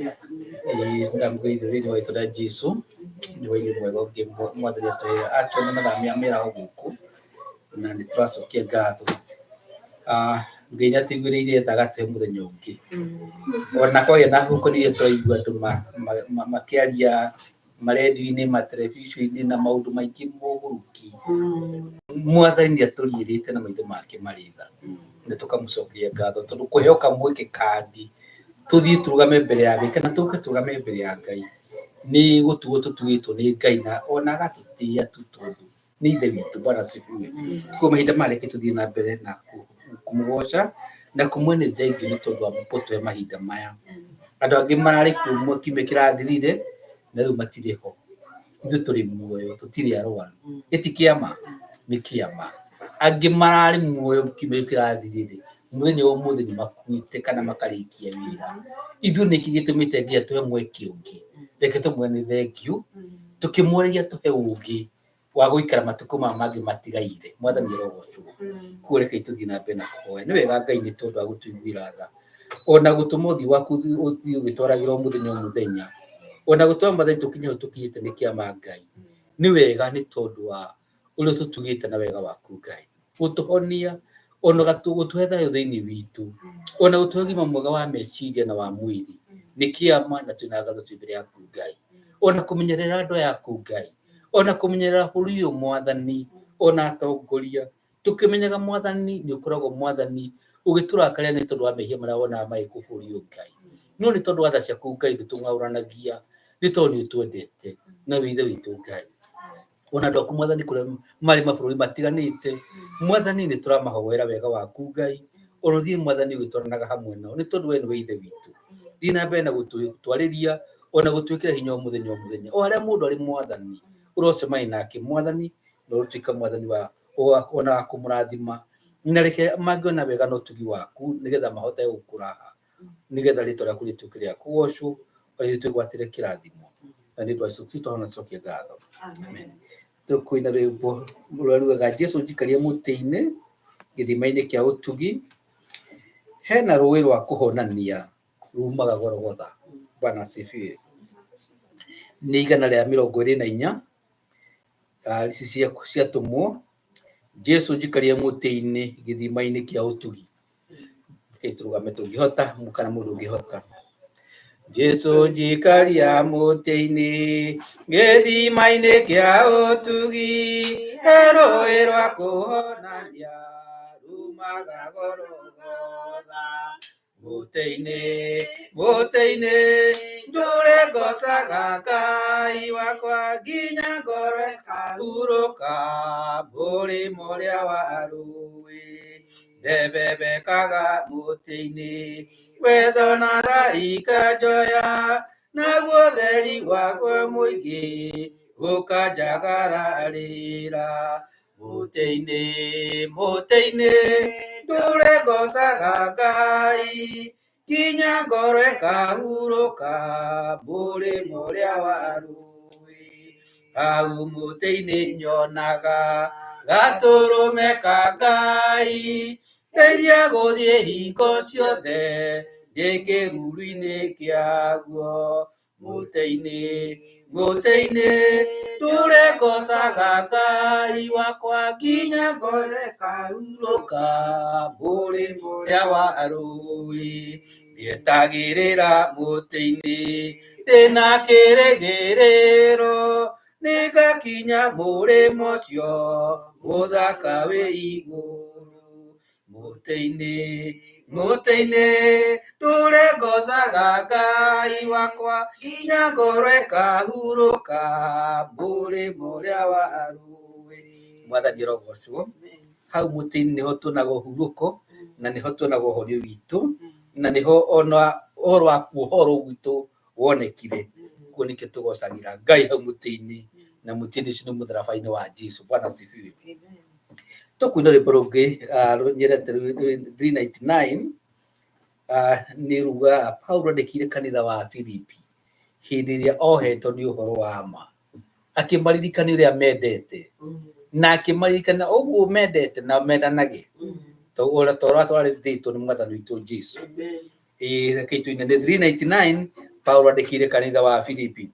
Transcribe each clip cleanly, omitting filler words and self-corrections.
Ĩĩ ndamũgeithia thĩinĩ wa rĩtwa rĩa Jesũ, nĩ hwainĩ mwega ũngĩ mwathani atũhe atuonia mathaa ma mĩaraho gũkũ, na nĩ tũracokia ngatho. Ngai nĩ atũiguĩrĩire tha agatũhe mũthenya ũngĩ. Ona kwagĩa na huko iria tũraigua andũ makĩaria marendio-inĩ, materebiceni-inĩ na maũndũ maingĩ mogũrũki. Mwathani nĩ atũriĩrĩte na maitho make marĩ tha, na tũkamũcokeria ngatho tondũ kũheo kamweke kangĩ tũthiĩ tũrũgame mbere ya Ngai kana tũke tũrũgame mbere ya Ngai nĩ gũtugwo tũtugĩtwo nĩ Ngai na ona agatũtĩa tu tondũ nĩ ithe witũ. Bwana asifiwe. Koguo mahinda maya reke tũthiĩ na mbere na kũmũgoca na kũmwene thengiũ nĩ tondũ wa gũtũhe mahinda maya. Andũ angĩ mararĩ kuo kiumia kĩrathirire na rĩu matirĩ ho. Ithuĩ tũrĩ muoyo, tũtirĩ arwaru. Gĩti kĩama? Nĩ kĩama. Angĩ mararĩ muoyo kiumia gĩkĩ kĩrathirire, mũthenya wa ũmũthĩ nĩ makuĩte kana makarĩkia wĩra. Ithuĩ nĩkĩ gĩtũmĩte Ngai atũhe mweke ũngĩ? Reke tũmwĩre nĩ thengiũ, tũkĩmũragia atũhe ũgĩ wa gũikara matukũ maya mangĩ matigaire. Mwathani arogocwo. Koguo rekei tũthiĩ na mbere na kũhoya. Nĩ wega Ngai nĩ tondũ wa gũtũiguĩra tha, ona gũtũma ũthiũ waku ũthiĩ ũgĩtwaragĩra o mũthenya o mũthenya, ona gũtũma Mwathani tũkinye hau tũkinyĩte nĩ kĩama Ngai. Nĩ wega nĩ tondũ wa ũrĩa ũtũtugĩte na wega waku Ngai. Gũtũhonia, ona gũtũhe thayũ thĩinĩ witũ, ona gũtũhe ũgima mwega wa meciria na wa mwĩrĩ. Nĩ kĩama na twĩna ngatho twĩ mbere yaku Ngai. Ona kũmenyerera andũ aya aku Ngai, ona kũmenyerera bũrũri ũyũ Mwathani, ona atongoria. Tũkĩmenyaga Mwathani nĩ ũkoragwo Mwathani ũgĩtũrakaria nĩ tondũ wa mehia marĩa wonaga magĩkwo bũrũri ũyũ Ngai. No nĩ tondũ wa tha ciaku Ngai ndũtũng'aũranagia nĩ tondũ nĩ ũtwendete na wĩ ithe witũ Ngai. Ona andũ aku Mwathani kũrĩa marĩ mabũrũri matiganĩte, Mwathani nĩ tũramahoera wega waku Ngai, ona ũthiĩ Mwathani ũgĩtwaranaga hamwe nao nĩ tondũ we nĩwe ithe witũ. Thiĩ na mbere na gũtwarĩria ona gũtwĩkĩra hinya o mũthenya o mũthenya. O harĩa mũndũ arĩ Mwathani, ũrocemania nake Mwathani na ũtuĩke Mwathani wa ona wa kũmũrathima. Na reke mangĩona wega na ũtugi waku nĩgetha mahote gũkũraha, nĩgetha rĩtwa rĩaku rĩtuĩke rĩa kũgocwo, ona ithuĩ twĩgwatĩre kĩrathimo. Na nĩ ũndũ wa Jesũ Kristo hona cokia ngatho. Amen. Tũkũina rwĩmbo rũrĩa rugaga Jesũ njikaria mũtĩ-inĩ gĩthima-inĩ kĩa ũtugi, hena rũĩ rwa kũhonania rumaga Golgotha. Bwana asifiwe. Nĩ 124 ici ciatũmwo, Jesũ njikaria mũtĩ-inĩ gĩthima-inĩ kĩa ũtugi. Rekei tũrũgame tũngĩhota kana mũndũ ũngĩhota. Jesũ njikaria mũtĩ-inĩ gĩthima-inĩ kĩa ũtugi, he rũĩ rwa kũhonania rumaga Golgotha. Mũtĩ-inĩ, mũtĩ-inĩ, ndũre ngocaga Ngai wakwa nginya ngoro ĩkahurũka mũrĩmo ũrĩa wa rũĩ. Ndebebekaga mũtĩ-inĩ, wendo na tha ikanjoya, naguo ũtheri waguo mũingĩ ũkanjagararĩra. Mũtĩ-inĩ, mũtĩ-inĩ, ndũre ngocaga Ngai, nginya ngoro ĩkahurũka mũrĩmo ũrĩa wa rũĩ. Hau mũtĩ-inĩ nyonaga gatũrũme ka Ngai, ndeithia gũthiĩ hingo ciothe ndĩ kĩruru-inĩ kĩaguo. Mũtĩ-inĩ, mũtĩ-inĩ, ndũre ngocaga Ngai wakwa nginya ngoro ĩkahurũka mũrĩmo ũrĩa wa rũĩ. Ndietagĩrĩra mũtĩ-inĩ, ndĩna kĩrĩgĩrĩro, nĩngakinya mũrĩmo ũcio mũthaka wĩ igũrũ. Mũtĩ-inĩ, mũtĩ-inĩ, ndũre ngocaga Ngai wakwa, nginya ngoro ĩkahurũka mũrĩmo ũrĩa wa rũĩ. Mwathani arogocwo. Hau mũtĩ-inĩ nĩho tuonaga ũhurũko, na nĩho tuonaga ũhorio witũ, na nĩho ona ũhoro wa kuohorwo gwitũ wonekire. Koguo nĩkĩo tũgocagĩra Ngai hau mũtĩ-inĩ, na mũtĩ-inĩ ũcio nĩ mũtharaba-inĩ wa Jesu. Bwana asifiwe. Tũkuina rwĩmbo rũngĩ nyendete 399 nĩ ruga Paulo andĩkĩire kanitha wa Filipi hĩndĩ ĩrĩa ohetwo nĩ ũhoro wa ma, akĩmaririkania ũrĩa mendete na akĩmaririkania ũguo mendete na mendanage ta ũrĩa twarĩthĩtwo nĩ mwathani witũ Jesu. Ĩĩ, reke tũine nĩ 399. Paulo andĩkĩire kanitha wa Filipi.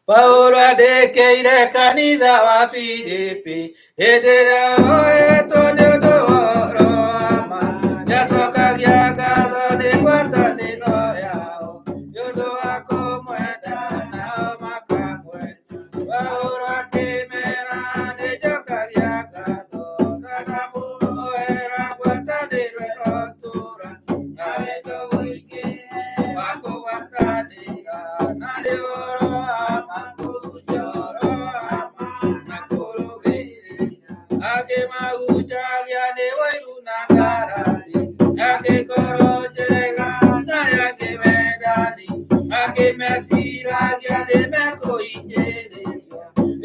Paulo andĩkĩire kanitha wa Filipi hĩndĩ ĩrĩa oetwo nĩ ũndũ wa ũhoro wa ma, nĩacokagia ngatho nĩ ngwatanĩro yao nĩ ũndũ wa kũmwenda nao makamwenda. Paulo akĩmera nĩnjokagia ngatho na ndamũhoera ngwatanĩro ĩrotũũra na wendo mũingĩ wa kũgwatanĩra na nĩ ũhoro wa ma kũhunjia ũhoro wa ma na kũrũmĩrĩra. Angĩ mahunjagia nĩ ũiru na ngarari, angĩ ngoro njega na arĩa angĩ wendani, angĩ meciragia nĩ mekũhinyĩrĩrio,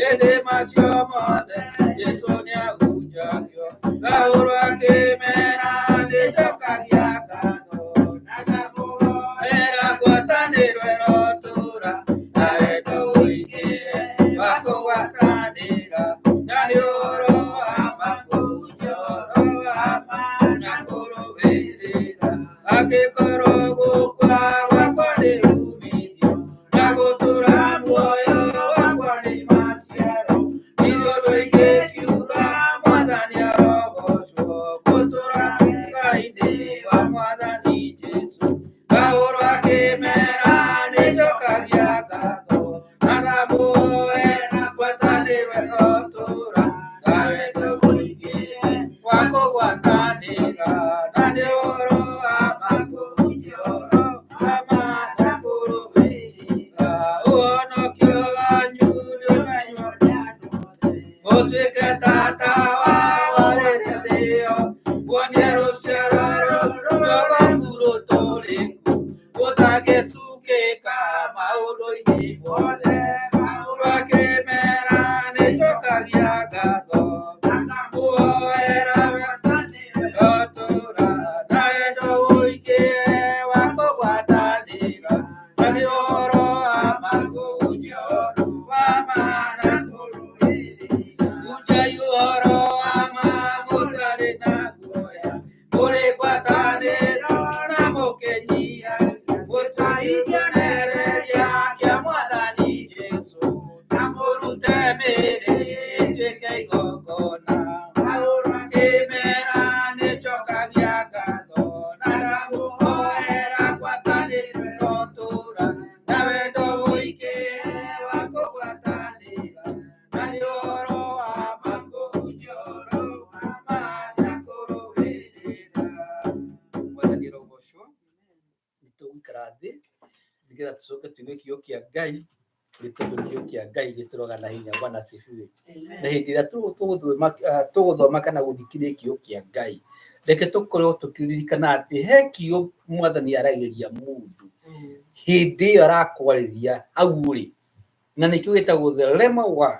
ĩndĩ macio mothe Jesũ nĩahunjagio. Paulo akĩmera nĩnjokagia ngatho na ngamũhoera ngwatanĩro ĩrotũũra na wendo mũingĩ wa kũgwatanĩra na nĩ ũhoro wa ma kũhunjia ũhoro wa ma na kũrũmĩrĩra. Angĩkorwo gũkua gwakwa nĩ uumithio na gũtũũra muoyo wakwa nĩ maciaro, ndirĩ ũndũ ingĩkiuga Mwathani arogocwo gũtũũra wega-inĩ wa Mwathani Jesũ. Paulo akĩmera nĩnjokagia ngatho na ndamũhoera ngwatanĩro ĩrotũũra na wendo mũingĩ wa kũgwatanĩra na nĩ ũhoro wa ma kũhunjia ũhoro wa ma na kũrũmĩrĩra. Ũhonokio wanyu nĩũmenywo nĩ andũ othe, ũtuĩke tata wao rĩrĩa thĩ ĩyo, muonie rũciaro rũrũ rwaku rũtũrĩku, rũtangĩcukĩka maũndũ-inĩ mothe. Paulo akĩmera nĩnjokagia ngatho na ngamũhoera ngwatanĩro ĩrotũũra na wendo mũingĩ wa kũgwatanĩra na nĩ ũhoro wa ma kũhunjia ũhoro wa ma na kũrũmĩrĩra. Hunjai ũhoro wa ma mũtarĩ na guoya, mũrĩ ngwatanĩro na mũkĩnyihagia, mũtũi kĩonereria kĩa Mwathani Jesũ, na mũrute mĩĩrĩ ĩtuĩke igongona. Paulo akĩmera nĩnjokagia ngatho na ndamũhoera ngwatanĩro ĩrotũũra na wendo mũingĩ wa kũgwatanĩra na nĩ ũhoro wa ma kũhunjia ũhoro wa ma na kũrũmĩrĩra. Mwathani arogocwo. Nĩ tũgũikara thĩ nĩgetha tũcoke tũigue kiugo kĩa Ngai nĩ tondũ kiugo kĩa Ngai gĩtũraga na hinya. Bwana asifiwe. Na hĩndĩ ĩrĩa tũgũthoma kana gũthikĩrĩria kiugo kĩa Ngai, reke tũkorwo tũkĩririkana atĩ he kiugo Mwathani aragĩria mũndũ hĩndĩ ĩyo arakwarĩria hau ũrĩ, na nĩkĩo gĩtagwo the rhema word.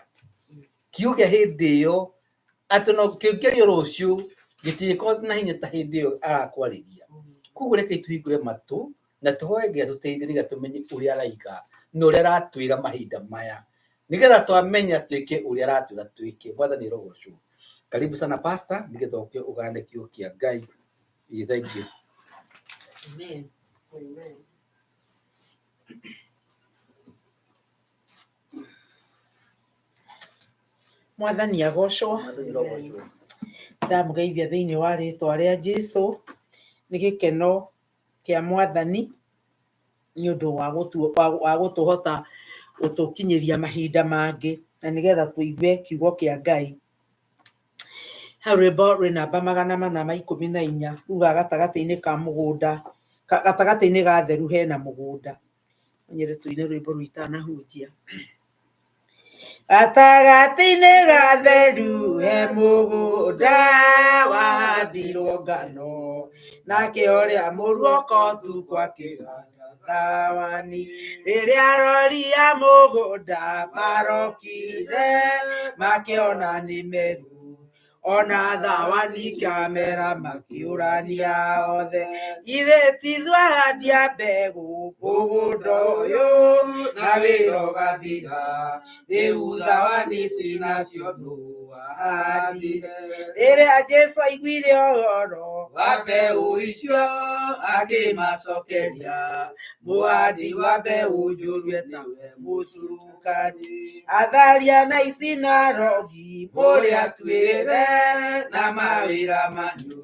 Kiugo kĩa hĩndĩ ĩyo atĩ no kĩngĩario rũciũ gĩtingĩkorwo na hinya ta hĩndĩ ĩyo arakwarĩria. Koguo reke tũhingũre matũ na tũhoe Ngai atũteithie nĩgetha tũmenye ũrĩa araiga na ũrĩa aratwĩra mahinda maya, nĩgetha twamenya twĩke ũrĩa aratwĩra twĩke. Mwathani arogocwo. Karibu sana pastor, nĩgetha ũke ũgane kiugo kĩa Ngai. Ĩĩ, thank you. Amen. Amen. Mwathani agocwo. Mwathani arogocwo. Ndamũgeithia thĩinĩ wa rĩtwa rĩa Jesu. Nĩ gĩkeno kĩa Mwathani nĩ ũndũ wa gũtũhota gũtũkinyĩria mahinda mangĩ na nĩgetha tũigue kiugo kĩa Ngai. Hau rwĩmbo rwĩ namba 414 rugaga gatagatĩ-inĩ ka mũgũnda, gatagatĩ-inĩ ga theru hena mũgũnda. Nyende tũine rwĩmbo rũu itanahunjia. Gatagatĩ-inĩ ga theru he mũgũnda wahandirwo ngano, nake ũrĩa mũru oka ũtukũ akĩhanda thawani. Rĩrĩa arori a mũgũnda marokire makĩona nĩ meru, ona thawani ikamera makĩũrania othe. Ithe ti twahandia mbegũ mũgũnda ũyũ na wĩra ũgathira, rĩu thawani ici nacio nũ wahandire. Rĩrĩa Jesũ aiguire ũhoro Wa mbeũ icio akĩmacokeria, mũhandi wa mbeũ njũru etagwo mũcukani. Atharia na isinarogi Mũrĩa twĩre na mawĩra manyu,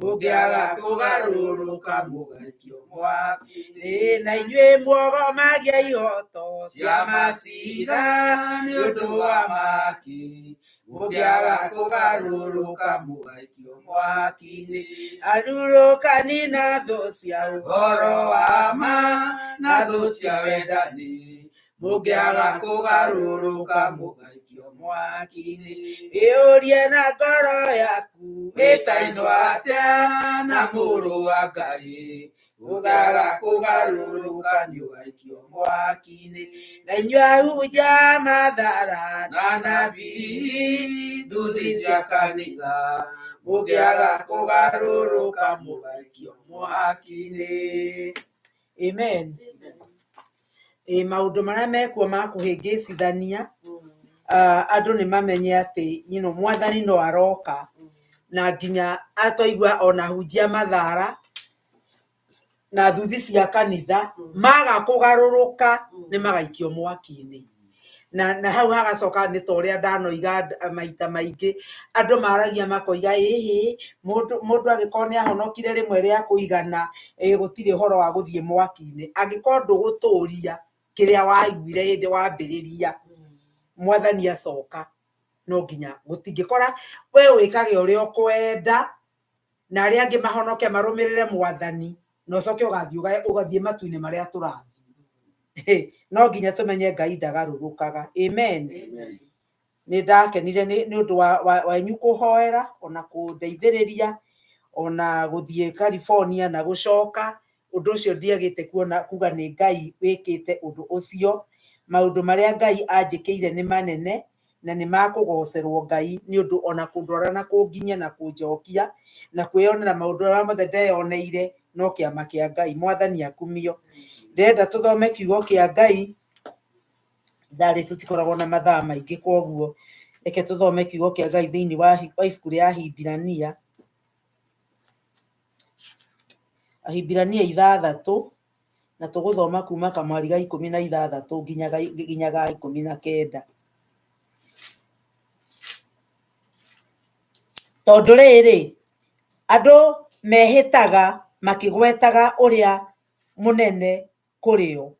mũngĩaga kũgarũrũka mũgaikio mwaki-inĩ. Ĩ na inyuĩ mwogomagia ihoto Cia macira nĩ ũndũ wa maki, mũngĩaga kũgarũrũka mũgaikio mwaki-inĩ. Arurũkani na thũ cia Ũhoro wa ma na thũ cia wendani, mũngĩaga kũgarũrũka mũgaikio mwaki-inĩ. Ĩũrie na ngoro yaku Wĩtainwo atĩa na mũrũ wa Ngai, ũngĩaga kũgarũrũka nĩũgaikio mwaki-inĩ. Na inyuĩ ahunjia mathara Na nabii thuthi cia kanitha, mũngĩaga kũgarũrũka mũgaikio mwaki-inĩ. Amen. Ĩ maũndũ marĩa mekuo ma kũhĩngĩcithania, andũ nĩ mamenye atĩ mwathani no aroka, na nginya atwaigua ona hunjia mathara na thuthi cia kanitha maga kũgarũrũka nĩ magaikio mwaki-inĩ. Na hau hagacoka nĩ ta ũrĩa ndanoiga maita maingĩ, andũ maragia makoiga ĩhĩ, mũndũ angĩkorwo nĩ ahonokire rĩmwe rĩa kũigana, gũtirĩ ũhoro wa gũthiĩ mwaki-inĩ. Angĩkorwo ndũgũtũria kĩrĩa waiguire hĩndĩ wambĩrĩria, mwathani acoka no nginya gũtingĩkora we wĩkage ũrĩa ũkwenda na arĩa angĩ mahonoke marũmĩrĩre mwathani, na ũcoke ũgathiĩ matu-inĩ marĩa tũrathiĩ. No nginya tũmenye Ngai ndagarũrũkaga. Amen. Nĩ ndakenire nĩ ũndũ wanyu kũhoera ona kũndeithĩrĩria ona gũthiĩ California na gũcoka. Ũndũ ũcio ndiagĩte kuona kuga nĩ Ngai wĩkĩte ũndũ ũcio. Maũndũ marĩa Ngai anjĩkĩire nĩ manene na nĩ makũgocerwo Ngai nĩ ũndũ ona kũndwara na kũnginyia na kũnjokia na kwĩyonera maũndũ marĩa mothe ndeyoneire no kĩama kĩa Ngai. Mwathani akumio. Ndĩrenda tũthome kiugo kĩa Ngai. Ithaa rĩtũ tũtikoragwo na mathaa maingĩ, koguo reke tũthome kiugo kĩa Ngai thĩinĩ wa ibuku rĩa Ahibirania. Ahibirania 6, na tũgũthoma kuma kamwari ga 16 nginya ga 19. Tondũ rĩrĩ, andũ mehĩtaga makĩgwetaga ũrĩa mũnene kũrĩ o,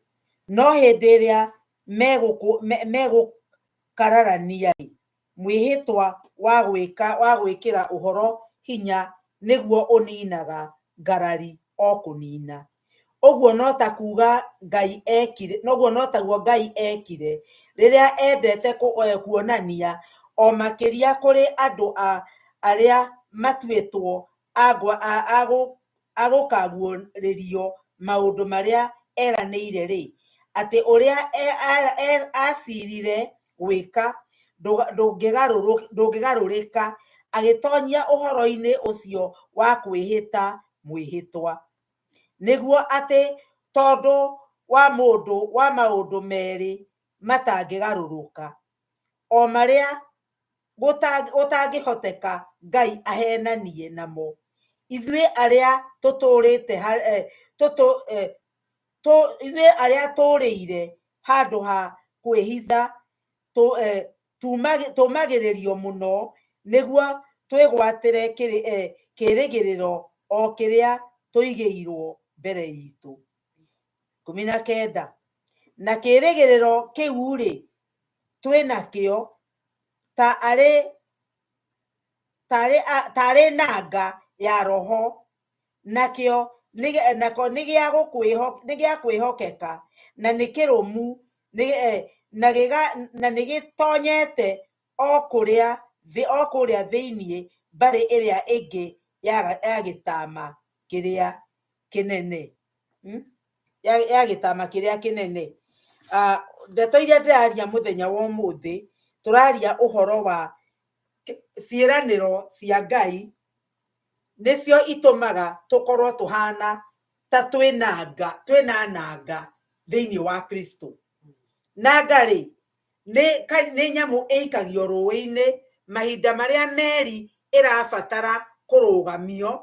no hĩndĩ ĩrĩa megũkararania rĩ, mwĩhĩtwa wa gwĩkĩra ũhoro hinya nĩguo ũninaga ngarari o kũnina. Ũguo no ta kuga Ngai ekire, ũguo no taguo Ngai ekire rĩrĩa endete kuonania o makĩria kũrĩ andũ arĩa matuĩtwo a gũkaguũrĩrio maũndũ marĩa eranĩire rĩ, atĩ ũrĩa acirire gwĩka ndũngĩgarũrĩka, agĩtonyia ũhoro-inĩ ũcio wa kwĩhĩta mwĩhĩtwa. Nĩguo atĩ tondũ wa mũndũ wa maũndũ merĩ matangĩgarũrũka, o marĩa gũtangĩhoteka Ngai ahenanie namo, ithuĩ arĩa tũtũũrĩte ithuĩ arĩa tũũrĩire handũ ha kwĩhitha tũmagĩrĩrio mũno nĩguo twĩgwatĩre kĩĩrĩgĩrĩro o kĩrĩa tũigĩirwo mbere itũ. 19. Na kĩĩrĩgĩrĩro kĩu-rĩ, twĩ nakĩo ta arĩ nanga ya roho, nakĩo nĩ gĩa kwĩhokeka na nĩ kĩrũmu, na nĩ gĩtonyete o kũrĩa thĩinĩ mbarĩ ĩrĩa ĩngĩ ya gĩtama kĩrĩa kĩnene. Ya gĩtama kĩrĩa kĩnene. Ndeto iria ndĩraria mũthenya wa ũmũthĩ, tũraria ũhoro wa ciĩranĩro cia Ngai, nĩcio itũmaga tũkorwo tũhana ta twĩna nanga thĩinĩ wa Kristo. Nanga rĩ, nĩ nyamũ ĩikagio rũĩ-inĩ mahinda marĩa meri ĩrabatara kũrũgamio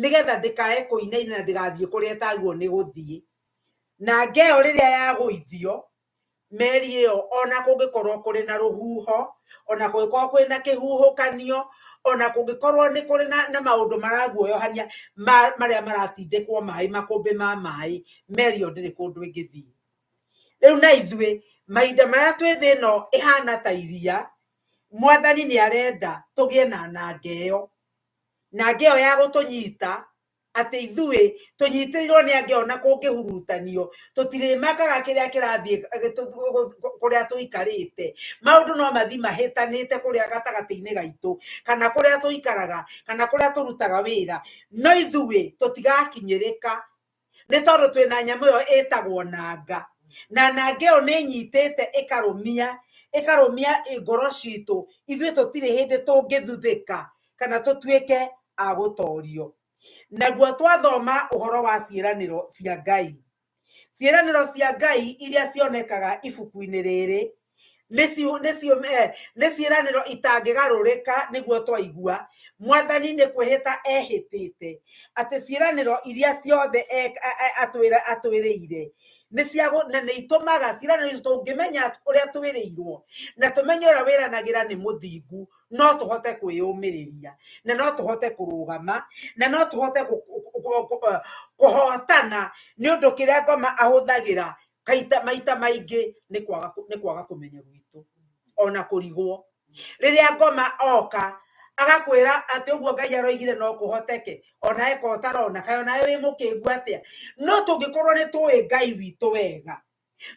Nĩgetha ndĩkae kũinaina na ndĩgathiĩ kũrĩa ĩtagwo nĩ gũthiĩ. Na ngeo rĩrĩa yagũithio, meri ĩyo ona kũngĩkorwo kũrĩ na rũhuho, ona kũngĩkorwo kwĩna kĩhuhũkanio, ona kũngĩkorwo nĩ kũrĩ na maũndũ maraguoyohania marĩa maratindĩkwo maĩ, makũmbĩ ma maĩ, meri ĩyo ndĩrĩ kũndũ ĩngĩthiĩ. Rĩu na ithuĩ, mahinda marĩa twĩ thĩ ĩno ĩhana ta iria, Mwathani nĩ arenda tũgĩe na nanga ĩyo. Nanga ĩyo ya gũtũnyita, atĩ ithuĩ tũnyitĩrĩirwo nĩ angĩ ona kũngĩhurutanio, tũtirĩmakaga kĩrĩa kĩrathiĩ kũrĩa tũikarĩte. Maũndũ no mathiĩ mahĩtanĩte kũrĩa gatagatĩ-inĩ gaitũ, kana kũrĩa tũikaraga, kana kũrĩa tũrutaga wĩra, no ithuĩ tũtigakinyĩrĩka nĩ tondũ twĩna nyamũ ĩyo ĩtagwo nanga. Na nanga ĩyo nĩ ĩnyitĩte ĩkarũmia, ĩkarũmia ngoro citũ, ithuĩ tũtirĩ hĩndĩ tũngĩthuthĩka kana tũtuĩke a gũtorio. Naguo twathoma ũhoro wa ciĩranĩro cia Ngai, ciĩranĩro cia Ngai iria cionekaga ibuku-inĩ rĩrĩ, nĩ ciĩranĩro itangĩgarũrĩka nĩguo twaigua, Mwathani nĩ kwĩhĩta ehĩtĩte atĩ ciĩranĩro iria ciothe atwĩrĩire nĩ cia na nĩ itũmaga ciĩranĩro icio tũngĩmenya ũrĩa twĩrĩirwo na tũmenye ũrĩa wĩranagĩra nĩ mũthingu, no tũhote kwĩyũmĩrĩria na no tũhote kũrũgama na no tũhote kũhotana nĩ ũndũ kĩrĩa ngoma ahũthagĩra kaita maita maingĩ nĩ kwaga kũmenya gwitũ ona kũrigwo. Rĩrĩa ngoma oka agakwĩra atĩ ũguo Ngai aroigire no kũhoteke, onawe ko ũtarona, kaĩ onawe wĩ mũkĩgu atĩa? No tũngĩkorwo nĩ tũĩ Ngai witũ wega,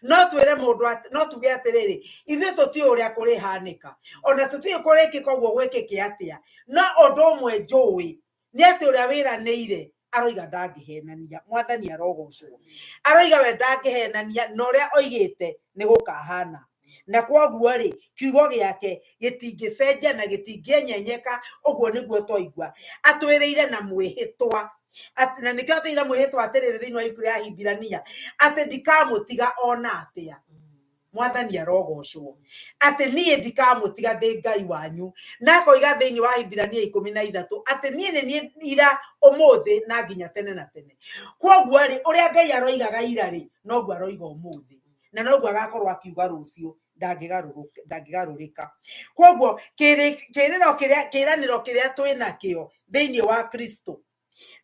no twĩre mũndũ no tuge atĩrĩrĩ, ithuĩ tũtiũĩ ũrĩa kũrĩhanĩka, ona tũtiũĩ kũrĩkĩka ũguo gwĩkĩke atĩa, no ũndũ ũmwe njũĩ nĩ atĩ ũrĩa wĩranĩire aroiga ndangĩhenania. Mwathani arogocwo. Aroiga we ndangĩhenania na ũrĩa oigĩte nĩ gũkahana. Na kwoguo rĩ, kiugo gĩake gĩtingĩcenjia na gĩtingĩenyenyeka, ũguo nĩguo twaigua. Atwĩrĩire na mwĩhĩtwa. Na nĩkĩo atwĩrĩire mwĩhĩtwa atĩrĩrĩ thĩinĩ wa ibuku rĩa Ahibirania, atĩ ndikamũtiga ona atĩa. Mwathani arogocwo. Atĩ niĩ ndikamũtiga ndĩ Ngai wanyu. Na akoiga thĩinĩ wa Ahibirania 13 atĩ niĩ nĩ niĩ ira, ũmũthĩ na nginya tene na tene. Kwoguo rĩ, ũrĩa Ngai aroigaga ira rĩ, noguo aroiga ũmũthĩ. Na noguo agakorwo akiuga rũciũ, ndangĩgarũrĩka. Kwoguo kĩrĩro kĩrĩa, kĩranĩro kĩrĩa twĩnakĩo thĩinĩ wa Kristo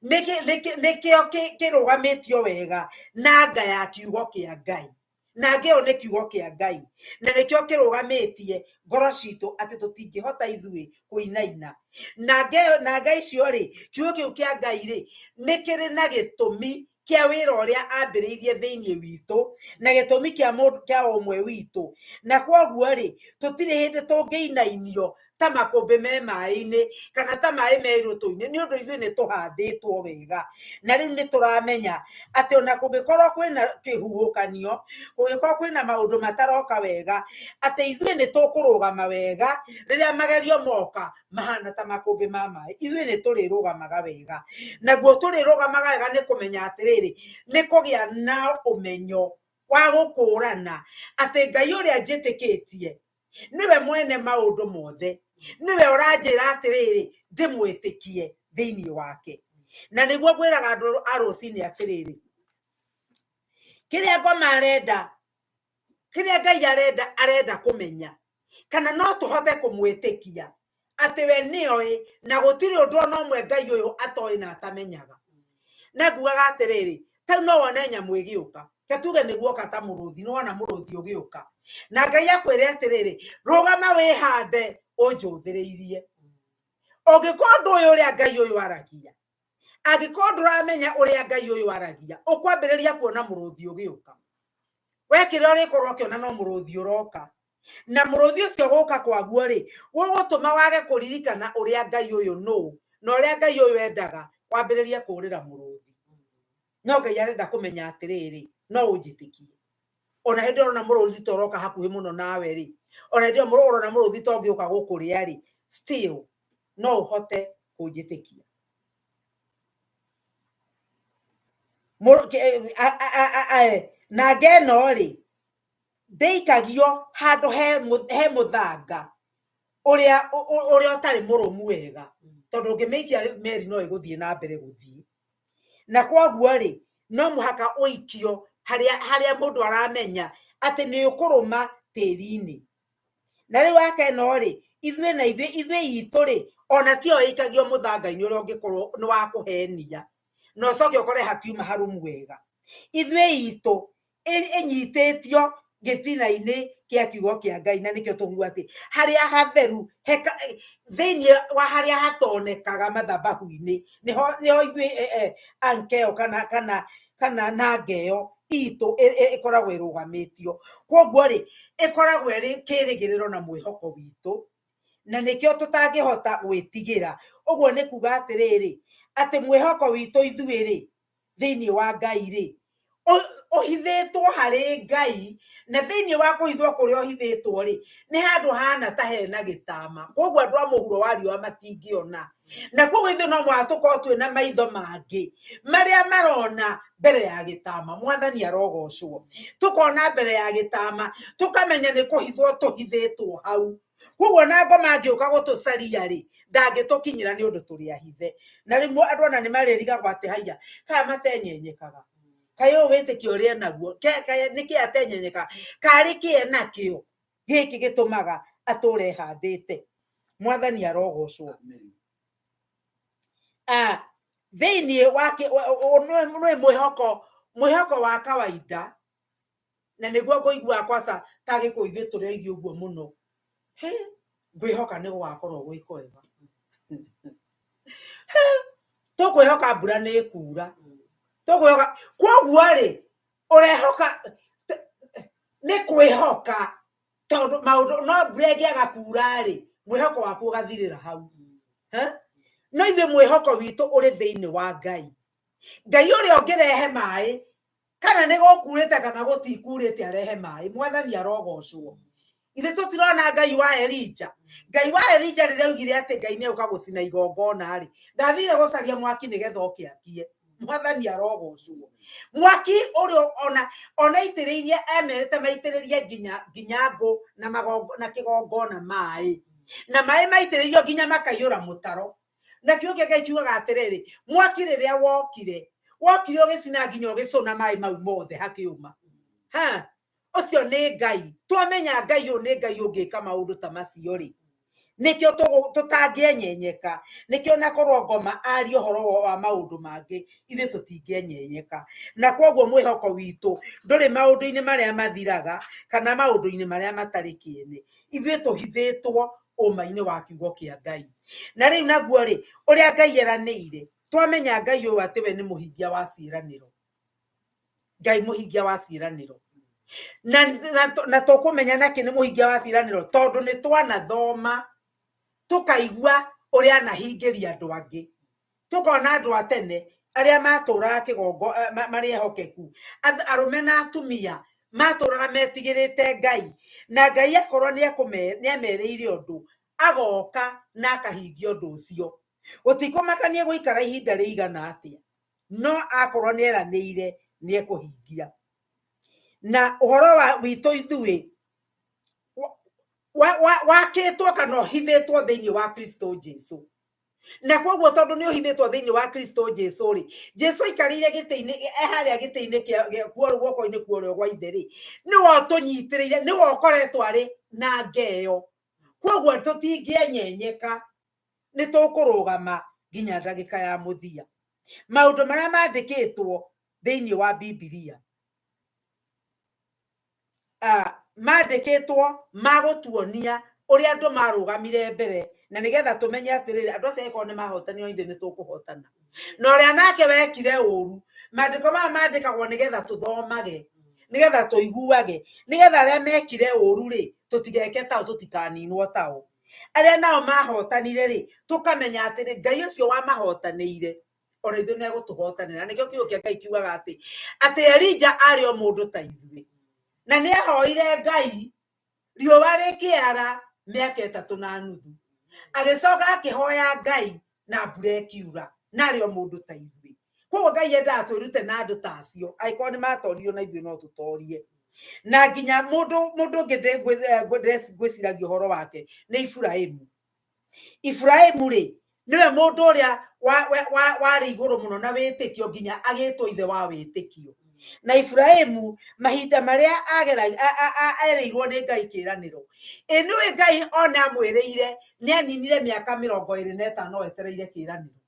nĩkĩo kĩrũgamĩtio wega na nga ya kiugo kĩa Ngai. Na nga ĩyo nĩ kiugo kĩa Ngai, na nĩkĩo kĩrũgamĩtie ngoro citũ atĩ tũtingĩhota ithuĩ kũinaina. Na nga ĩyo, na nga icio rĩ, kiugo kĩu kĩa Ngai rĩ, nĩ kĩrĩ na gĩtũmi kĩa wĩra ũrĩa ambĩrĩirie thĩinĩ witũ, na gĩtũmi kĩa mũndũ, kĩa o ũmwe witũ. Na kwoguo rĩ, tũtirĩ hĩndĩ tũngĩinainio ta makũmbĩ me maĩ-inĩ kana ta maĩ me rũtũ-inĩ, nĩ ũndũ ithuĩ nĩ tũhandĩtwo wega. Na rĩu nĩ tũramenya atĩ ona kũngĩkorwo kwĩna kĩhuhũkanio, kũngĩkorwo kwĩna maũndũ mataroka wega, atĩ ithuĩ nĩ tũkũrũgama wega rĩrĩa magerio moka mahana ta makũmbĩ ma maĩ, ithuĩ nĩ tũrĩrũgamaga wega. Naguo tũrĩrũgamaga wega nĩ kũmenya atĩrĩrĩ, nĩ kũgĩa na ũmenyo wa gũkũrana atĩ Ngai ũrĩa njĩtĩkĩtie nĩwe mwene maũndũ mothe, nĩwe ũranjĩra atĩrĩrĩ ndĩmwĩtĩkie thĩinĩ wake. Na nĩguo ngwĩraga andũ a rũcinĩ atĩrĩrĩ, kĩrĩa ngoma arenda, kĩrĩa Ngai arenda, arenda kũmenya kana no tũhote kũmwĩtĩkia atĩ we nĩoĩ na gũtirĩ ũndũ ona ũmwe Ngai ũyũ atoĩ na atamenyaga. Na ngugaga atĩrĩrĩ, ta rĩu no wone nyamũ ĩgĩũka, ke tuge nĩ guoka ta mũrũthi, nĩ wona mũrũthi ũgĩũka, na Ngai akwĩre atĩrĩrĩ, rũgama wĩhande ũnjũthĩrĩirie. Ũngĩkorwo ndũĩ ũrĩa Ngai ũyũ aragia, angĩkorwo ndũramenya ũrĩa Ngai ũyũ aragia, ũkwambĩrĩria kuona mũrũthi ũgĩũka. We kĩrĩa ũrĩkorwo ũkĩona no mũrũthi ũroka. Na mũrũthi ũcio gũka kwaguo rĩ, gũgũtũma wage kũririkana ũrĩa Ngai ũyũ nũ, na ũrĩa Ngai ũyũ endaga, wambĩrĩrie kũũrĩra mũrũthi. No Ngai arenda kũmenya atĩrĩrĩ, no ũnjĩtĩkie. Ona hĩndĩ ĩrĩa ũrona mũrũthi ta ũroka hakuhĩ mũno nawe rĩ, ona hĩndĩ ĩyo ũrona mũrũthi ta ũngĩũka gũkũrĩa rĩ, still no ũhote kũnjĩtĩkia. Na ngeno rĩ, ndĩikagio handũ he mũthanga ũrĩa ũtarĩ mũrũmu wega. Tondũ ũngĩmĩikia meri no ĩgũthiĩ na mbere gũthiĩ. Na kwoguo rĩ, no mũhaka ũikio harĩa harĩa mũndũ aramenya atĩ nĩ ũkũrũma tĩri-inĩ. Na rĩu aka ĩno rĩ, ithuĩ na ithuĩ ithuĩ itũ rĩ, ona tiyo ĩikagio mũthanga-inĩ ũrĩa ũngĩkorwo nĩ wa kũhenia, na ũcoke ũkore hatiuma harũmu wega. Ithuĩ itũ ĩnyitĩtio gĩtina-inĩ kĩa kiugo kĩa Ngai, na nĩkĩo tũguo atĩ harĩa hatheru heka thĩinĩ wa harĩa hatonekaga mathabahu-inĩ nĩho nĩho ithuĩ ankeo kana kana kana nangeo itũ ĩkoragwo ĩrũgamĩtio. Kwoguo rĩ, ĩkoragwo ĩrĩ kĩrĩgĩrĩro na mwĩhoko witũ, na nĩkĩo tũtangĩhota gwĩtigĩra. Ũguo nĩ kuga atĩrĩrĩ, atĩ mwĩhoko witũ ithuĩ rĩ, thĩinĩ wa Ngai rĩ, ũhithĩtwo harĩ Ngai, na thĩinĩ wa kũhithwo kũrĩa ũhithĩtwo rĩ, nĩ handũ hana ta hena gĩtama. Koguo andũ a mũhuro wa riũa matingĩona. Na koguo ithuĩ no mũhaka tũkorwo twĩna maitho mangĩ marĩa marona mbere ya gĩtama. Mwathani arogocwo. Tũkona mbere ya gĩtama, tũkamenya nĩ kũhithwo tũhithĩtwo hau. Koguo ona ngoma angĩũka gũtũcaria rĩ, ndangĩtũkinyĩra nĩ ũndũ tũrĩ ahithe. Na rĩmwe andũ ona nĩ marĩrigagwo atĩ haiya, kana matenyenyekaga. Kaĩ ũyũ wĩtĩkio ũrĩa enaguo, nĩkĩ atenyenyekaga? Karĩ kĩ enakĩo gĩkĩ gĩtũmaga atũre ehandĩte? Mwathani arogocwo. Thĩinĩ wa nĩ mwĩhoko, mwĩhoko wa kawaida, na nĩguo ngũiguaga kwaca ta Gĩkũyũ ithuĩ tũrĩ aigi ũguo mũno. Hĩ, ngwĩhoka nĩ gũgakorwo gwĩ kwega. Hĩ, tũkwĩhoka mbura nĩ ĩkura. Tũkwĩhoka, kwoguo rĩ, ũrehoka nĩ kwĩhoka tondũ maũndũ no mbura ĩngĩaga kura rĩ, mwĩhoko waku ũgathirĩra hau. Ha? No ithuĩ mwĩhoko witũ ũrĩ thĩinĩ wa Ngai. Ngai ũrĩa ũngĩrehe maĩ kana nĩ gũkurĩte kana gũtikurĩte arehe maĩ. Mwathani arogocwo. Ithe tũtirona Ngai wa Elija. Ngai wa Elija rĩrĩa augire atĩ Ngai nĩ egũka gũcina igongona rĩ, ndathire gũcaria mwaki nĩgetha oke akie. Mwathani arogocwo. Mwaki ũrĩa ona ona aitĩrĩirie, emerĩte maitĩrĩrie nginya nginya ngũ na magongo na kĩgongona maĩ, na maĩ maitĩrĩirio nginya makaiyũra mũtaro. Na kiugo kĩa Ngai kiugaga atĩrĩrĩ, mwaki rĩrĩa wokire, wokire ũgĩcina nginya ũgĩcũna maĩ mau mothe hakĩũma. Ha, ũcio nĩ Ngai. Twamenya Ngai ũyũ nĩ Ngai ũngĩka maũndũ ta macio rĩ, nĩkĩo tũtangĩenyenyeka. Nĩkĩo na korwo ngoma aria ũhoro wa maũndũ mangĩ, ithuĩ tũtingĩenyenyeka. Na kwoguo mwĩhoko witũ ndũrĩ maũndũ-inĩ marĩa mathiraga kana maũndũ-inĩ marĩa matarĩ kĩene. Ithuĩ tũhithĩtwo ũma-inĩ wa kiugo kĩa Ngai. Na rĩu naguo rĩ, ũrĩa Ngai eranĩire, twamenya Ngai ũyũ atĩ we nĩ mũhingia wa ciĩranĩro. Ngai mũhingia wa ciĩranĩro. Na, na, na tũkũmenya nakĩ nĩ mũhingia wa ciĩranĩro tondũ nĩ twanathoma tũkaigua ũrĩa anahingĩria andũ angĩ. Tũkona andũ a tene arĩa matũraga kĩgongo marĩ ehokeku, arũme na atumia matũraga metigĩrĩte Ngai, na Ngai akorwo nĩ amerĩire ũndũ, agoka na akahingia ũndũ ũcio. Gũtikũmakania gũikara ihinda rĩigana atĩa, no akorwo nĩ eranĩire nĩ ekũhingia. Na ũhoro wa witũ ithuĩ wakĩtwo kana ũhithĩtwo thĩinĩ wa Kristo Jesu. Na koguo tondũ nĩ ũhithĩtwo thĩinĩ wa Kristo Jesu rĩ, Jesu aikarĩire gĩtĩ-inĩ, e harĩa gĩtĩ-inĩ kĩa guoko-inĩ kwa ũrĩo gwa ithe rĩ, nĩwe ũtũnyitĩrĩire, nĩwe ũkoretwo arĩ na ngeo. Koguo tũtingĩenyenyeka, nĩ tũkũrũgama nginya ndagĩka ya mũthia. Maũndũ marĩa mandĩkĩtwo thĩinĩ wa Bibilia mandĩkĩtwo ma gũtuonia ũrĩa andũ marũgamire mbere, na nĩgetha tũmenye atĩrĩrĩ, andũ acio angĩkorwo nĩ mahotanire ithuĩ nĩ tũkũhotana. Na ũrĩa nake wekire ũru, maandĩko maya mandĩkagwo nĩgetha tũthomage, nĩgetha tũiguage, nĩgetha arĩa mekire ũru rĩ, tũtigeke tao, tũtikaninwo tao. Arĩa nao mahotanire rĩ, tũkamenya atĩrĩ, Ngai ũcio wamahotanĩire ona ithuĩ nĩ egũtũhotanĩra. Nĩkĩo kiugo kĩa Ngai kiugaga atĩ atĩ Elija arĩ o mũndũ ta ithuĩ, na nĩ ahoire Ngai riũa rĩkĩara mĩaka ĩtatũ na nuthu, agĩcoka akĩhoya Ngai na mbura ĩkiura, na arĩ o mũndũ ta ithuĩ. Koguo Ngai endaga twĩrute na andũ ta acio, angĩkorwo nĩ matoririo na ithuĩ no tũtorie. Na nginya mũndũ mũndũ ũngĩ ngwĩciragia ũhoro wake nĩ Iburahĩmu. Iburahĩmu rĩ, Nĩwe mũndũ ũrĩa warĩ igũrũ mũno na wĩtĩkio nginya agĩtwo ithe wa wĩtĩkio. Na Iburahĩmu mahinda marĩa erĩirwo nĩ Ngai kĩĩranĩro, ĩ nĩũĩ Ngai ona amwĩrĩire nĩ aninire mĩaka 25 etereire kĩĩranĩro.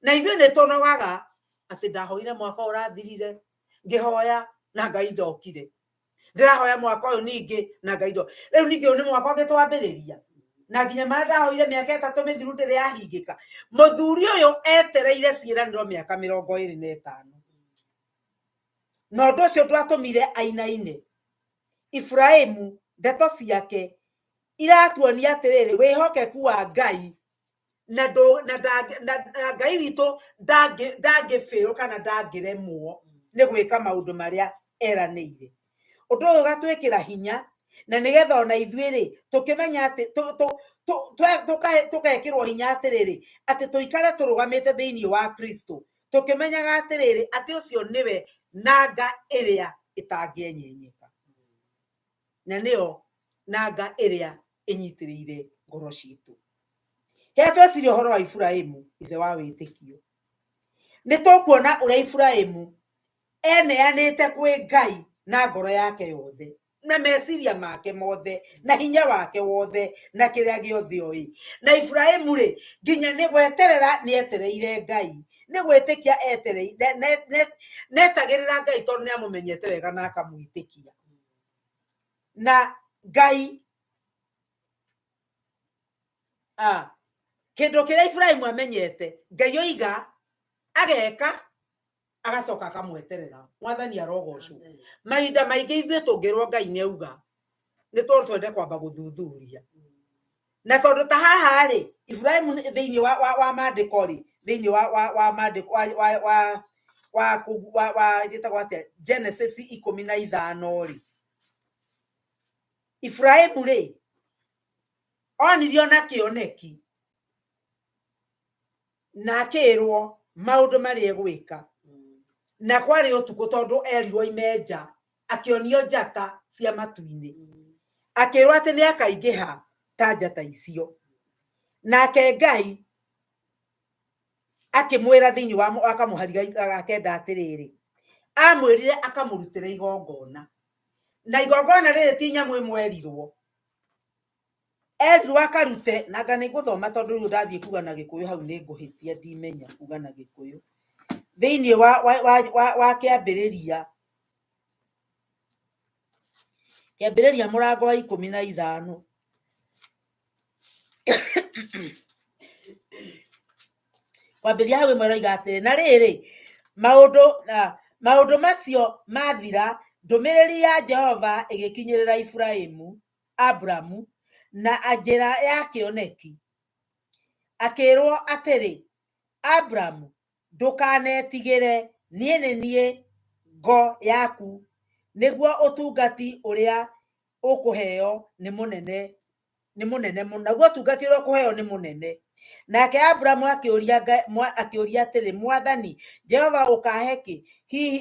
Na ithuĩ nĩ tũnogaga atĩ ndahoire mwaka ũrathirire ngĩhoya na Ngai ndokire, ndĩrahoya mwaka ũyũ ningĩ na Ngai ndo rĩu ningĩ ũyũ nĩ mwaka ũngĩ twambĩrĩria na nginya marĩa ndahoire mĩaka 3 mĩthiru ndĩrĩ yahingĩka. Mũthuri ũyũ etereire ciĩranĩro mĩaka 25, na ũndũ ũcio ndwatũmire ainaine. Iburahĩmu ndeto ciake iratuonia atĩrĩrĩ, wĩhokeku wa Ngai na Ngai witũ ndangĩbĩrwo kana ndangĩremwo nĩ gwĩka maũndũ marĩa eranĩire. Ũndũ ũyũ ũgatwĩkĩra hinya na nĩgetha ona ithuĩ rĩ tũkĩmenya atĩ tũkekĩrwo hinya atĩrĩrĩ, atĩ tũikare tũrũgamĩte thĩinĩ wa Kristo, tũkĩmenyaga atĩrĩrĩ atĩ ũcio nĩwe nanga ĩrĩa ĩtangĩenyenyeka, na nĩyo nanga ĩrĩa ĩnyitĩrĩire ngoro citũ. Rĩrĩa tweciria ũhoro wa Iburahĩmu ithe wa wĩtĩkio, nĩ tũkuona ũrĩa Iburahĩmu eneanĩte kwĩ Ngai na ngoro yake yothe, na meciria make mothe, na hinya wake wothe, na kĩrĩa gĩothe oĩ. Na Iburahĩmu rĩ, nginya nĩ gweterera nĩ etereire Ngai, nĩ gwĩtĩkia etereire, netagĩrĩra Ngai tondũ nĩ amũmenyete wega na akamwĩtĩkia. Na Ngai kĩndũ kĩrĩa Iburahĩmu amenyete, Ngai oiga ageka, agacoka akamweterera. Mwathani arogocwo. Mahinda maingĩ ithuĩ tũngĩrwo Ngai nĩ auga, nĩ tondũ twende kwamba gũthuthuria. Na tondũ ta haha rĩ, Iburahĩmu thĩinĩ wa maandĩko rĩ, thĩinĩ wa maandĩko wa ciĩtagwo atĩa, Genesis 15 rĩ, Iburahĩmu rĩ, onirio na kĩoneki na akĩrwo maũndũ marĩa egwĩka, na kwarĩ ũtukũ tondũ erirwo ime nja, akĩonio njata cia matu-inĩ, akĩrwo atĩ nĩ akaingĩha ta njata icio. Nake Ngai akĩmwĩra thĩinĩ wa akamũhari ga kenda atĩrĩrĩ, amwĩrire akamũrutĩre igongona, na igongona rĩrĩ ti nyamũ ĩmwe erirwo, erirwo akarute, na anga nĩ ngũthoma tondũ rĩu ndathiĩ kuga na Gĩkũyũ hau nĩ ngũhĩtia, ndimenya kuga na Gĩkũyũ. Thĩinĩ wa kĩambĩrĩria, kĩambĩrĩria mũrango wa 15, kwambĩrĩria hau ĩmwe ĩroiga atĩrĩ, na rĩrĩ maũndũ macio mathira, ndũmĩrĩri ya Jehova ĩgĩkinyĩrĩra Iburahĩmu, Aburamu, na njĩra ya kĩoneki, akĩrwo atĩrĩ, Aburamu, ndũkanetigĩre, niĩ nĩ niĩ ngo yaku, nĩguo ũtungati ũrĩa ũkũheo nĩ mũnene, nĩ mũnene mũno, naguo ũtungati ũrĩa ũkũheo nĩ mũnene. Nake Aburamu akĩũria akĩũria atĩrĩ, Mwathani Jehova, ũkahe kĩ hihi,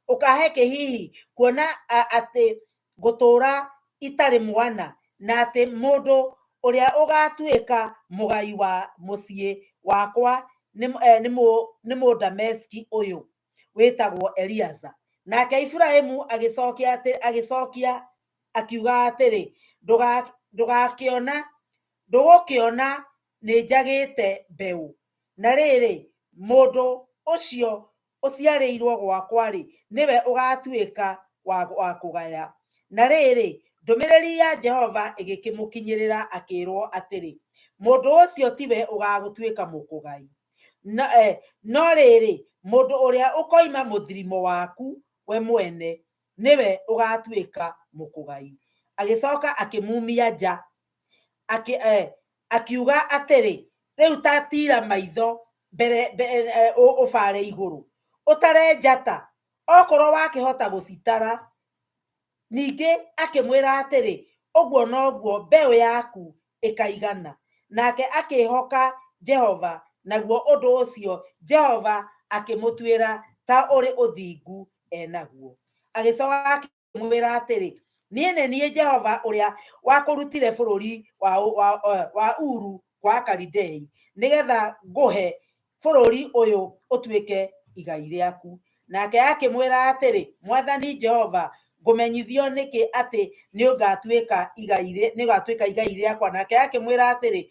ũkahe kĩ hihi, kuona atĩ ngũtũũra itarĩ mwana, na atĩ mũndũ ũrĩa ũgatuĩka mũgai wa mũciĩ wakwa nĩ Mũdameski ũyũ wĩtagwo Eliaza. Nake Iburahĩmu agĩcokia akiuga atĩrĩ, ndũgũkĩona nĩ njagĩte mbeũ, na rĩrĩ, mũndũ ũcio ũciarĩirwo gwakwa-rĩ, nĩwe ũgatuĩka wa kũgaya. Na rĩrĩ, ndũmĩrĩri ya Jehova ĩgĩkĩmũkinyĩrĩra akĩĩrwo atĩrĩ, mũndũ ũcio tiwe ũgagũtuĩka mũkũgai, no rĩrĩ, mũndũ ũrĩa ũkoima mũthirimo waku we mwene nĩwe ũgatuĩka mũkũgai. Agĩcoka akĩmumia nja, akiuga atĩrĩ, rĩu ta tira maitho mbere ũbare igũrũ, ũtare njata, okorwo wakĩhota gũcitara. Ningĩ akĩmwĩra atĩrĩ, ũguo noguo mbeũ yaku ĩkaigana. Nake akĩĩhoka Jehova, naguo ũndũ ũcio Jehova akĩmũtuĩra ta ũrĩ ũthingu enaguo. Agĩcoka akĩmwĩra atĩrĩ, niĩ nĩ niĩ Jehova ũrĩa wakũrutire bũrũri wa Uru kwa Akalidei, nĩgetha ngũhe bũrũri ũyũ ũtuĩke igai rĩaku. Nake akĩmwĩra atĩrĩ, Mwathani Jehova, ngũmenyithio nĩkĩ atĩ nĩũgatuĩka igai rĩakwa? Nake akĩmwĩra atĩrĩ,